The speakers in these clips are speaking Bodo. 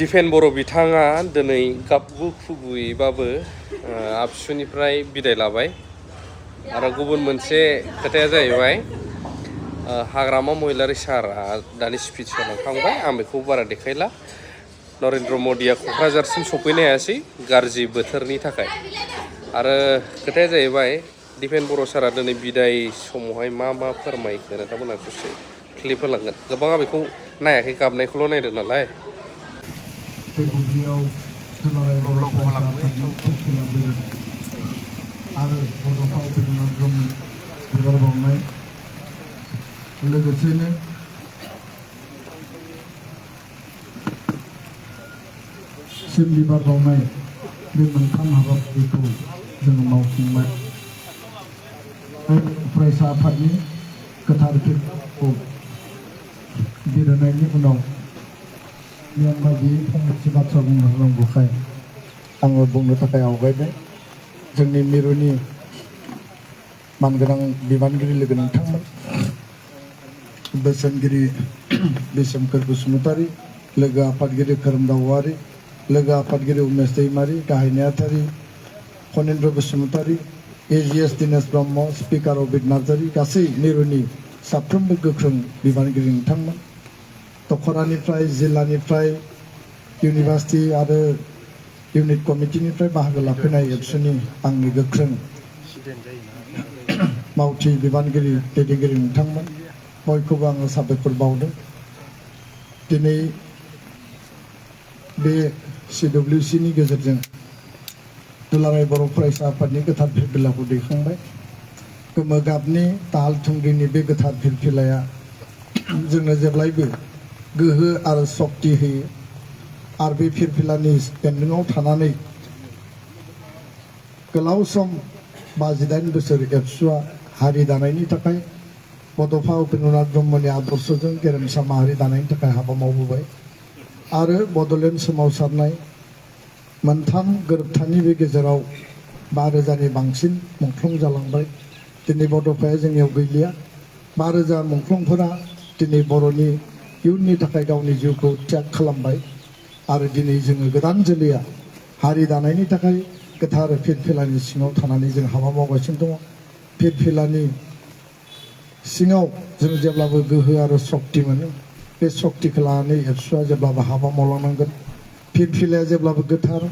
दिफेन बर' बिथाङा दिनै गाबगु खुगुयैबाबो आबसुनिफ्राय बिदाय लाबाय आरो गुबुन मोनसे खोथाया जाहैबाय हाग्रामा महिलारि सारआ दानि स्पिच होलांखांबाय आं बेखौ बारा देखायला नरेन्द्र मदिया क'क्राझारसिम सफैनो हायासै गाज्रि बोथोरनि थाखाय आरो खोथाया जाहैबाय दिफेन बर' सारआ दिनै बिदाय समावहाय मा मा फोरमायखो नोंथांमोनहा ससे क्लिप होलांगोन गोबाङा बेखौ नायाखै गाबनायखौल' नायदों नालाय बे बुब्लियाव दुलाराय बर' फरायसा आफादनि खेलाबो आरो बड'फा उपेन्द्रनाथ ब्रह्म बिबार बावनाय लोगोसेनो सिम बिबार बावनाय बे मोनथाम हाबाफारिखौ जोङो मावफुंबाय फरायसा आफादनि गोथार फिल्डखौ बिरहोनायनि उनाव नियम बायदियै फंनैसो बाथ्रा बुंनो नांगौखाय आङो बुंनो थाखाय आवगायबाय जोंनि मिरुनि मानगोनां बिबानगिरि लोगो नोंथांमोन बोसोनगिरि बिसोमखोर बसुमतारी लोगो आफादगिरि खोरोमदाव औवारी लोगो आफादगिरि उमेश दैमारी गाहाय नेहाथारि फनेन्द्र बसुमतारी एजिएस दिनेश ब्रह्म स्पिकार अबिद नार्जारी गासै मिरुनि साफ्रोमबो गोख्रों बिबानगिरि नोंथांमोन दखरानिफ्राय जिल्लानिफ्राय इउनिभार्सिटि आरो इउनिट कमिटिनिफ्राय बाहागो लाफैनाय एबसुनि आंनि गोख्रों मावथि बिबानगिरि दैदेनगिरि नोंथांमोन बयखौबो आङो साबायखर बावदों दिनै बे CWCनि गेजेरजों दुलाराय बर' फरायसा आफादनि गोथार फिरफिलाखौ दैखांबाय गोमो गाबनि दाहाल थुंग्रिनि बे गोथार फिरफिलाया जोंनो जेब्लायबो गोहो आरो सक्ति होयो आरो बे फिरफिलानि बेन्दोङाव थानानै गोलाव सम 58 बोसोर एबसुआ हारि दानायनि थाखाय बड'फा उपेन्द्रनाथ ब्रह्मनि आदर्शजों गेरेमसा माहारि दानायनि थाखाय हाबा मावबोबाय आरो बड'लेण्ड सोमावसारनाय मोनथाम गोरोबथानि बे गेजेराव 5000नि बांसिन मुंख्लं जालांबाय दिनै बड'फाया जोंनियाव गैलिया 5000 मुंख्लंफोरा दिनै बर'नि इयुननि थाखाय गावनि जिउखौ त्याग खालामबाय आरो दिनै जोङो गोदान जोलैया हारि दानायनि थाखाय गोथार फिरफिलानि सिङाव थानानै जों हाबा मावगासिनो दङ फिरफिलानि सिङाव जों जेब्लाबो गोहो आरो सक्ति मोनो बे सक्तिखौ लानानै एबसुआ जेब्लाबो हाबा मावलांनांगोन फिरफिलाया जेब्लाबो गोथार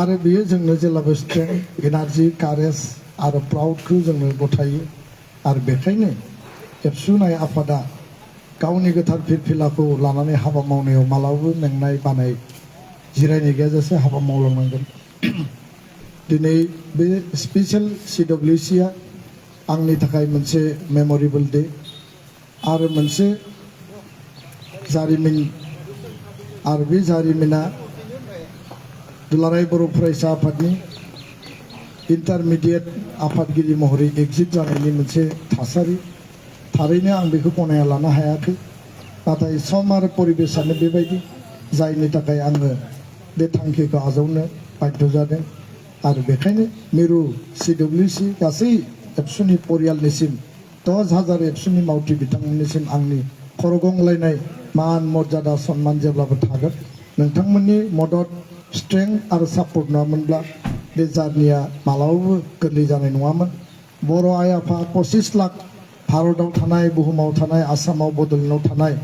आरो बेयो जोंनो जेब्लाबो स्ट्रेंथ एनार्जि कारेज आरो प्राउडखौ जोंनो गथायो आरो बेखायनो एबसुनाय आफादा गावनि गोथार फिरफिलाखौ लानानै हाबा मावनायाव मालाबाबो मेंनाय बानाय जिरायनाय गैयाजासे हाबा मावलांनांगोन दिनै बे स्पेशल CWCआ आंनि थाखाय मोनसे मेम'रेबल डे आरो मोनसे जारिमिन आरो बे जारिमिना दुलाराय बर' फरायसा आफादनि इन्टारमिडियेट आफादगिरि महरै एग्जिट जानायनि मोनसे थासारि थारैनो आं बेखौ गनायना लानो हायाखै नाथाय सम आरो परिबेसानो बेबायदि जायनि थाखाय आङो बे थांखिखौ आजावनो बाध्य जादों आरो बेखायनो मिरु CWC गासै एबसुनि परियालनिसिम 10,000 एबसुनि मावथि बिथांमोननिसिम आंनि खर' गंलायनाय मान मर्यादा सन्मान जेब्लाबो थागोन नोंथांमोननि मदद स्ट्रेंथ आरो सापर्ट नङामोनब्ला बे जार्निया मालाबाबो गोरलै जानाय नङामोन बर' आइ आफा 25 लाख भारताव थानाय बुहुमाव थानाय आसामाव बड'लेण्डआव थानाय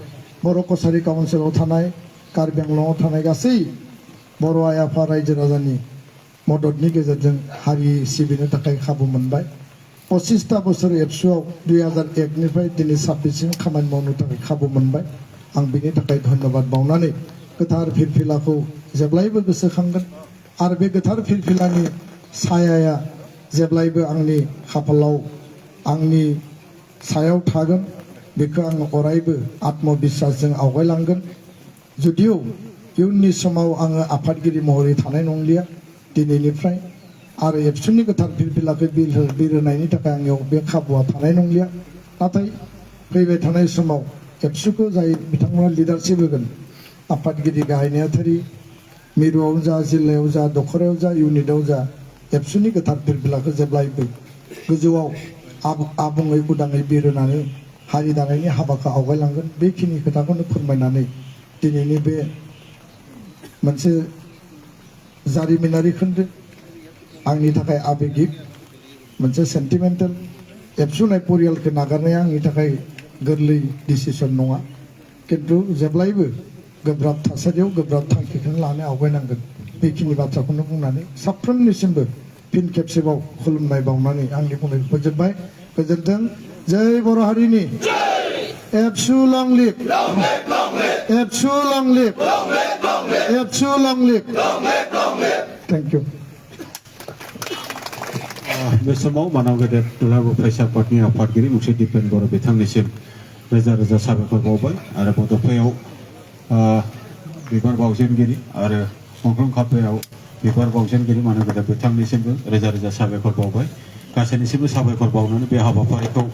बर' कसारि काउन्सिलाव थानाय कार्बि आंलंआव थानाय गासै बर' आइ आफा रायजो राजानि मददनि गेजेरजों हारि सिबिनो थाखाय खाबु मोनबाय 25टा बोसोर एबसुआव 2001निफ्राय दिनै 26सिम खामानि मावनो थाखाय खाबु मोनबाय आं बेनि थाखाय धन्यबाद बावनानै गोथार फिरफिलाखौ जेब्लायबो गोसोखांगोन आरो बे गोथार फिरफिलानि सायाया जेब्लायबो आंनि खाफालाव आंनि सायाव थागोन बेखौ आं अरायबो आत्मबिश्वासजों आवगायलांगोन जुदिও इयुननि समाव आङो आफादगिरि महरै थानाय नंलिया दिनैनिफ्राय आरो एबसुनि गोथार फिरफिलाखौ बिरहोनायनि थाखाय आंनियाव बे खाबुआ थानाय नंलिया नाथाय फैबाय थानाय समाव एबसुखौ जाय बिथांमोना लिडारशिप होगोन आफादगिरि गाहाय नेहाथारि मिरुआव जा जिल्लायाव जा दखरायाव जा इउनिटआव जा एबसुनि गोथार फिरफिलाखौ जेब्लायबो गोजौआव आबुङै उदाङै बिरहोनानै हारि दानायनि हाबाखौ आवगायलांगोन बेखिनि खोथाखौनो फोरमायनानै दिनैनि बे मोनसे जारिमिनारि खोन्दो आंनि थाखाय आबेगिक मोनसे सेन्टिमेन्टेल एबसुनाय परियालखौ नागारनाया आंनि थाखाय गोरलै डिसिसन नङा किन्तु जेब्लायबो गोब्राब थासारियाव गोब्राब थांखिखौनो लानो आवगायनांगोन बेखिनि बाथ्राखौनो बुंनानै साफ्रोमनिसिमबो फिन खेबसेबाव खुलुमनाय बावनानै आंनि बुंनायखौ फोजोबबाय गोजोन्थों जय बर' हारिनि एबसु लं लिभ एबसु लं लिभ एबसु लं लिभ थेंक इउ बे समाव मानाव गेदेर दुलाराय फरायसा आफादनि आफादगिरि मुक्ति दिपेन बर' बिथांनिसिम रोजा रोजा साबायखर बावबाय आरो बड'फायाव बिबार बावजेनगिरि आरो खंख्रं खाफायाव बिबार बावजेनगिरि मानाव गेदेर बिथांनिसिमबो रोजा रोजा साबायखर बावबाय गासैनिसिमबो साबायखर बावनानै बे हाबाफारिखौ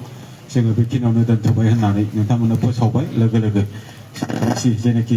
जोङो बेखिनियावनो दोनथ'बाय होननानै नोंथांमोननो फोसावबाय लोगो लोगो जेनाखि